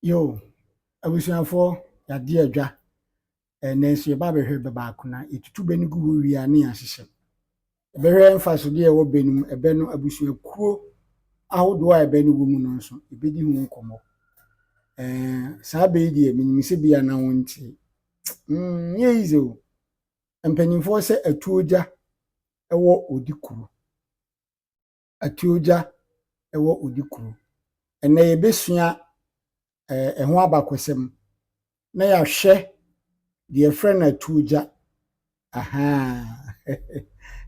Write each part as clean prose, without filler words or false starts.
Yo, abusuafoɔ, yɛade adwa. Ɛnnɛ nso yɛba abɛhwɛ bɛ baako na yɛtutu bɛ no gu hɔ wie a ne yɛahyehyɛ. Yɛbɛhwɛ mfasodeɛ a ɛwɔ bɛ no mu, ɛbɛ no abusuakuo ahodoɔ a ɛbɛ no wɔ mu no nso, yɛbɛdi ho nkɔmmɔ. Saa bɛ yi deɛ, menim sɛ bi a na wonte. Nyɛ easy o. Mpanimfoɔ sɛ atuogya wɔ odi kuro. Atuogya wɔ odi kuro. Ɛnnɛ yɛbɛsua ɛho abakɔsɛm na yɛahwɛ deɛ yɛfrɛ no atuogya. Ahaa.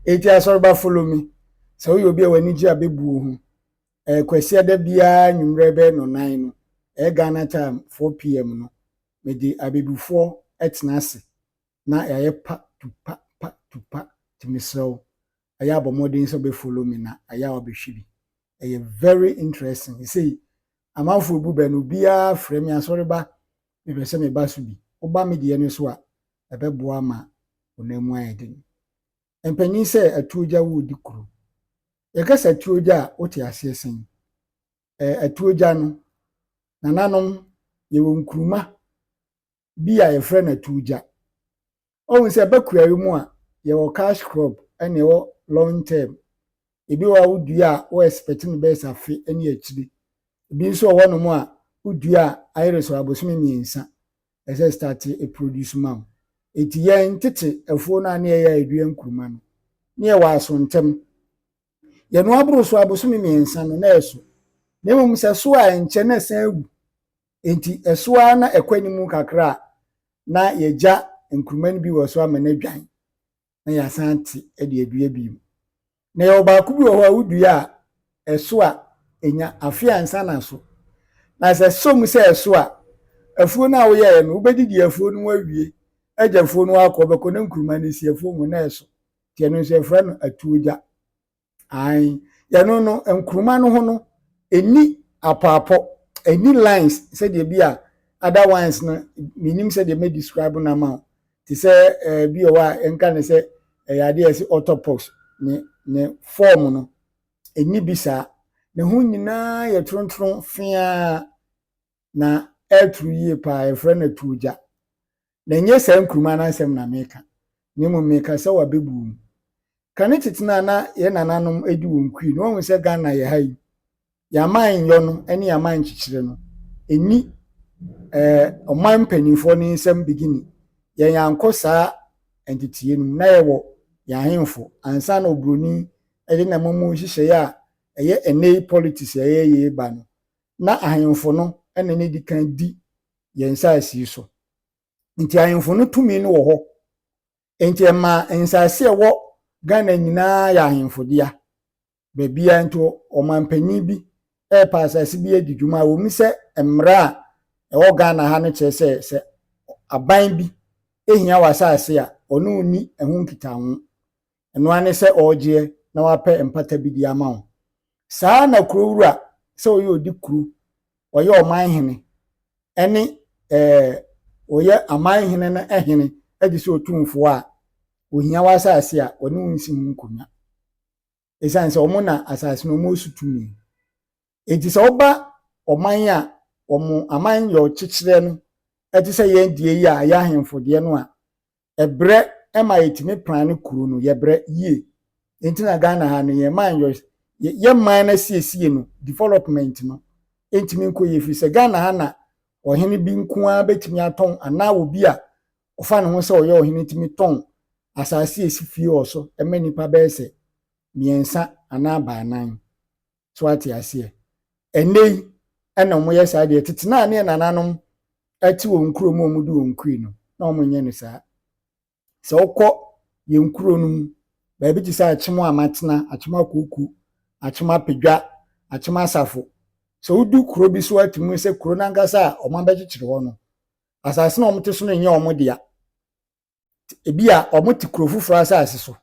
Enti asɔreba, follow me. Sɛ woyɛ obi a w'ani gye abɛbuo ho, Kwasiada biara nnwummerɛ bɛyɛ nnɔnan no, ɛyɛ Ghana time 4 p.m. no, mede abebufoɔ tena ase na yɛayɛ pa tu pa pa tu pa. Nti mesrɛ wo, ɛyɛ abɔ mmɔden sɛ wobɛfollow me na ɛyɛ a wabɛhwɛ bi. Ɛyɛ very interesting. Sei amanfoɔ bu bɛ no, obiara frɛ me, asɔreba, mepɛ sɛ meba so bi. Woba me deɛ no so a, ɛbɛboa ma wo nan mu ayɛ den. Mpanyin sɛ atuogya wɔ odi kuro. Yɛka sɛ atuogya a, wote aseɛ sɛn? Atuogya no, nananom, yɛwɔ nkuruma bi a yɛfrɛ no atuogya. Ɔhu sɛ ɛba kuayɛ mu a, yɛwɔ cash crop ɛna ɛwɔ long term. Ebi wɔ a wodua a wo expect no bɛyɛ sɛ afe ne akyire. Ebi nso wɔ hɔnom a wodua a ayere so abosome 3 ɛsɛ start produce ma wo. Eti yɛn tete afuo no a ne yɛyɛ a yɛdua nkuruma no, ne yɛwɔ aso ntɛm. Yɛno aboro so abosome 3 no na ɛso. Na mmom sɛ so a ɛnkyɛ na ɛsan awu. Enti ɛso ara na ɛkɔ anim kakra a, na yɛgya nkuruma no bi wɔ so ama no adwan na yɛasan ate de adua bio. Na yɛwɔ baako bi wɔ hɔ a wodua a ɛso a ɛnya afe ansa na so. Na sɛ ɛsɔ mu sɛ ɛso a, afuo no a woyɛɛ no, wobɛdidi afuo no ho awie, agya afuo no akɔ, bɛkɔ na nkuruma no si afuo mu na ɛso. Nti ɛno nso yɛfrɛ no atuogya. Ae, yɛno no nkuruma no ho no, ɛni apɔapɔ, ɛni lines sɛdeɛ bi a other ones no, menim sɛdeɛ mɛ describe no ama wo. Te sɛ bi wɔ hɔ a ɛnka ne sɛ ɛyɛ adeɛ a yɛsɛ octopus ne form no, ɛni bi saa. Ne ho nyinaa yɛ trontrom feaa na ɛtoro yie paa, yɛfrɛ no atuogya. Na ɛnyɛ saa nkuruma no asɛm na meka. Na mmom meka sɛ wabɛbu mu. Kane tete no a na yɛn nananom di wɔn kui no, wɔhu sɛ Ghana yɛ ha yi, yɛn amanyɔ no ne yɛn aman nkyekyere no, ɛni ɔman mpanimfoɔ no nsam beginning. Yɛn ankɔ saa nteteeɛ no mu na yɛwɔ yɛn ahemfo ansa na oburoni de n'amammuo nhyehyɛeɛ a ɛyɛ ɛnnɛ yi politics a ɛyɛ yie ba no, na ahemfo no na ne di kan di yɛn nsaase yi so. Nti ahemfo no tumi no wɔ hɔ. Nti ɛmaa nsaase a ɛwɔ Ghana nyinaa yɛ ahemfo dea. Baabiara nti ɔmanpanin bi ɛrepɛ asase bi adi dwuma a, wɔn sɛ mmara a ɛwɔ Ghana ha no kyerɛ sɛ aban bi ehia wɔ asase a, ɔno nni ɛho nkitaho. Ɛno ara ne sɛ ɔregyeɛ na wapɛ mpata bi de ama wo. Saa na kurowura sɛ ɔyɛ odi kuro, ɔyɛ ɔmanhene ɛne ɔyɛ amanhene no hene de sɛ otumfoɔ a ohia wɔ asase a, ɔne wo nsi ho nkonnwa. Ɛsiane sɛ wɔn na asase no wɔn so tumi. Enti sɛ woba ɔman a wɔn aman yɛ ɔkyekyerɛ no ɛte sɛ yɛn deɛ yi a ɛyɛ ahemfo deɛ no a, ɛbrɛ ma yɛtumi plan kuro no, yɛbrɛ yie. Nti na Ghana ha no, yɛn man yɛ yɛn man no asiesie no, development no ntumi nkɔ yie, firi sɛ Ghana ha na ɔhene bi nko ara bɛtumi atɔn anaa obi a ɔfa ne ho sɛ ɔyɛ ɔhene tumi tɔn asase a esi fie wɔ so ma nnipa bɛyɛ sɛ 3 anaa 4. So ate aseɛ? Ɛnnɛ yi ɛna wɔyɛ saa deɛ. Tete naa ne nananom ɛte wɔn kurom a wɔde wɔn kui no, na wɔnyɛ no saa. Sɛ wokɔ yɛn kuro no mu baabi te sɛ Akyem a matena, Akyem Akuku, Akyem Apedwa, Akyem Asafo, sɛ wodu kuro bi so atumi sɛ kuro no ankasa a wɔn abɛkyekyere hɔ no, asase na wɔte so no nyɛ wɔn dea. Ebi a wɔte kuro foforɔ asase so.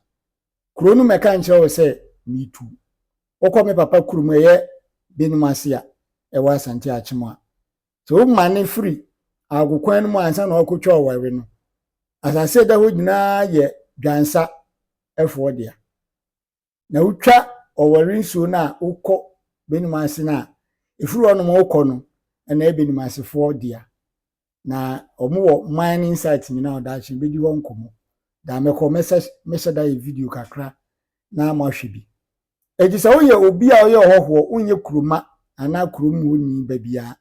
Kuro no mɛka nkyerɛ wo sɛ miitu. Wokɔ me papa kurom, ɛyɛ Binom ase a ɛwɔ Asante Akyem a, sɛ womane firi agokwan no mu ansa na wakɔtwa ɔware no, asase a ɛda hɔ nyinaa yɛ Dwansa ɛfoɔ dea. Na wotwa ɔware nsuo no a, wokɔ Binom ase no a, ɛfiri hɔnom wokɔ no, Ɛna ɛbɛnim asefoɔ dea. Na wɔn wɔ mining site nyinaa ɔdaakye bɛdi hɔ nkɔmmɔ. Da mɛkɔ mɛhyɛ da yɛ video kakra na moahwɛ bi. Eti sɛ woyɛ obi a ɔyɛ ɔhɔhoɔ, wonyɛ kuroma anaa kurom hɔ ni ba biara.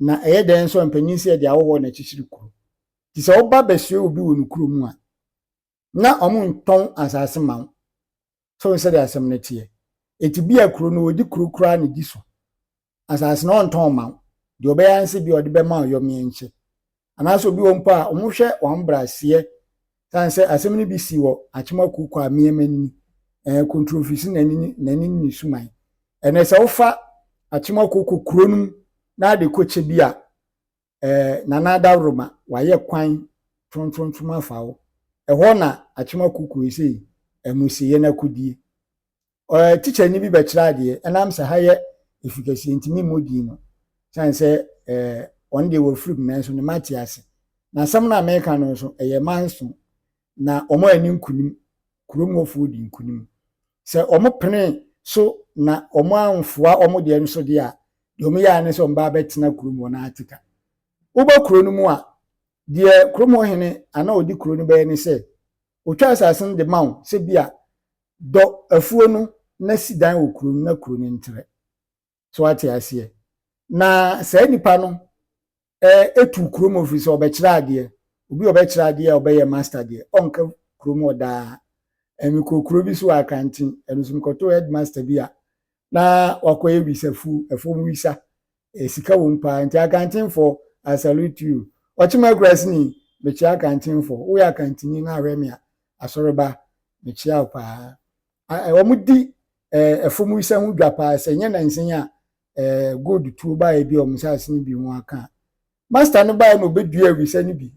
Na ɛyɛ dɛn nso mpanyin sɛ yɛde ahɔhoɔ na ɛkyekyere kuro. Nti sɛ woba bɛsoɛ obi wɔ ne kurom a, na ɔmo ntɔn asase ma wo. Sɛ wo sɛdeɛ asɛm no teɛ. Eti bi a kuro no wɔdi kuro koraa na di so. Asase no ɔntɔn ma wo. Deɛ ɔbɛyɛ anse bi a ɔde bɛma wo yɔmeɛ nkyɛ. Anaasɛ obi wɔ mpo a ɔmohwɛ wɔn braseɛ san sɛ asɛm no bi si wɔ Akyem Akuoko a mmeɛma nini. Kontromfisi n'ani n'ani ne suman. Ɛnɛ sɛ wofa Akyem Akuoko kuro no mu na ade kɔkyɛ bi a Nana Adaworoma wayɛ kwan trontrontrom afa hɔ. Ɛhɔ na Akyem Akuoko yi sei amusieɛ no akɔdie. Tikyani bi bɛkyerɛ adeɛ ɛnam sɛ ha yɛ efi kɛseɛ nti memmɔ din no. San sɛ ɔno deɛ wafiri mu nanso ne ma te ase. Na asɛm no a meka no nso ɛyɛ manso na wɔn ani nkunim. Kurom hɔfoɔ di nkunim. Sɛ wɔn pene so na wɔn amfoa wɔn deɛ nso deɛ a, deɛ wɔn yɛ ne sɛ wɔn ba abɛtena kurom hɔ na ate ka. Woba kuro no mu a, deɛ kurom hɔ hene anaa odi kuro no bɛyɛ ne sɛ, otwa asase no de ma wo sɛ bi a dɔ afuo no na si dan wɔ kurom na kuro no ntrɛ. So wate aseɛ. Na saa nipa no etu kurom ofiri sɛ ɔbɛkyerɛ adeɛ. Obi a ɔbɛkyerɛ adeɛ a ɔbɛyɛ master deɛ, ɔnka kurom hɔ daa. Mekɔ kuro bi so wɔ Akranten, ɛno nso mekɔtoo headmaster bi a na wakɔyɛ wisafu, ɛfam wisa. Sika wɔ mu paa nti Akrantenfoɔ, I salute you. Ɔkyema Akuraseni, mekyia Akrantenfoɔ. Woyɛ Akranteni na ahwɛ me a, asɔreba, mekyia wo paa. Wɔn di ɛfam wisa ho dwa paa sɛ nyɛ nansen a gold tuo baeɛ bi a wɔn nsaase no bi ho aka. Master no baeɛ na obɛdua wisa no bi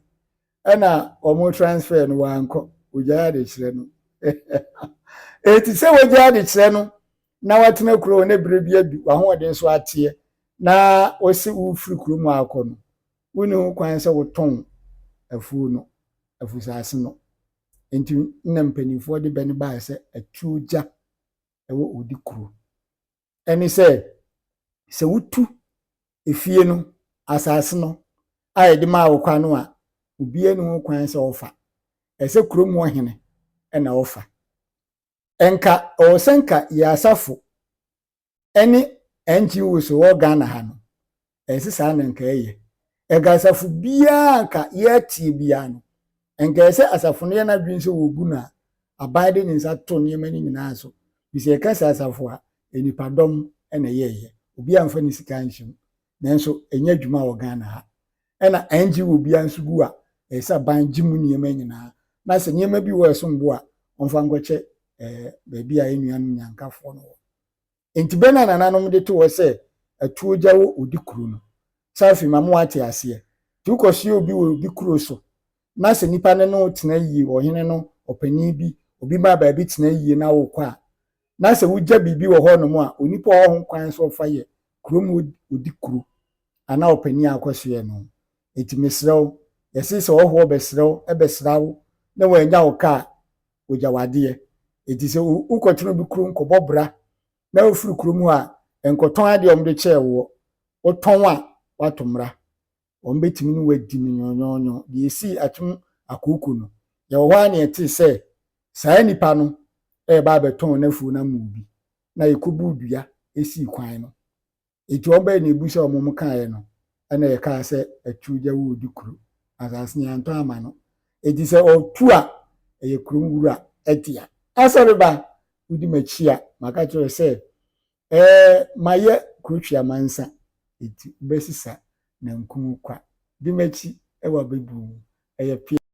ɛna wɔn transfer no wankɔ, ogyae adekyerɛ no. Eti sɛ wogyae adekyerɛ no na watena kuro na ebere bi adu w'ahoɔden so ateɛ na wɔsi wofiri kurom akɔ no, wonni ho kwan sɛ wotɔn afuo no, afusaase no. Nti na mpanimfoɔ de bɛ no baeɛ sɛ atuo gya ɛwɔ odi kuro. Ɛne sɛ, sɛ wotu efie no, asase no a yɛde maa wo kwa no a, obiara nni ho kwan sɛ ɔfa. Ɛsɛ kurom hɔ hene ɛna ɔfa. Ɛnka ɔwɔ sɛ nka yɛ asafo ɛne NGOs wɔ Ghana ha no, ɛsɛ saa na nka ɛyɛ. Ɛnka asafo biara nka yɛtie biara no, nka ɛsɛ asafo no yɛ n'adwene sɛ wɔgu no a, aban de ne nsa to nneɛma no nyinaa so. Bisɛ yɛka sɛ asafo a, nipadɔm ɛna ɛyɛɛyɛ. Obiara mfa ne sika nhyɛ mu. Nanso ɛnyɛ adwuma wɔ Ghana ha. Ɛna NGO biara nso gu a, ɛsɛ sɛ aban gye mu nneɛma nyinaa. Na sɛ nneɛma bi wɔ ɛsom bo a, ɔmfa nkɔkyɛ baabi a yɛn nuanom nyankafoɔ no wɔ. Nti bɛ na nananom de to hɔ sɛ atuo gya wɔ odi kuro no. Sɛ afei ma mo ate aseɛ. Nti wokɔsoɛ obi wɔ obi kuro so na sɛ nipa no ne wo tena yie, ɔhene no, ɔpanin bi, obi ma baabi tena yie na wokɔ a, na sɛ wogya biribi wɔ hɔnom a, onipa a ɔwɔ ho kwan sɛ ɔfa yɛ kurom odi kuro anaa ɔpanin a akɔsoɛ no. Nti mesrɛ wo, yɛse sɛ ɔhɔhoɔ bɛsrɛ wo, ɛbɛsra wo na wanya wo kaa, ogya w'adeɛ. Nti sɛ wokɔtena obi kurom kɔbɔ bra na wofiri kurom hɔ a, nkɔtɔn adeɛ a wɔde kyɛɛ woɔ. Wotɔn a, woato mmara. Wɔn bɛtumi ne wadi no nyɔnyɔnyɔ. Deɛ esii Akyem Akuoko no, yɛwɔ hɔ a na yɛte sɛ saa nipa no ɛreba abɛtɔn n'afuo no ama obi na yɛkɔbuu dua esii kwan no. Eti wɔn bɛyɛ na ebu sɛ wɔn kaeɛ no, ɛna yɛkaa sɛ atuo gya wɔ odi kuro. Asase no yɛantɔn ama no. Eti sɛ ɔtu a, ɛyɛ kurom wura ɛdea. Asɔreba, wodi m'akyi a, maka kyerɛ sɛ mayɛ kurotwi amansa. Eti wobɛsesa nankum kwa. Di m'akyi ɛwɔ abɛbu mu. Ɛyɛ pia.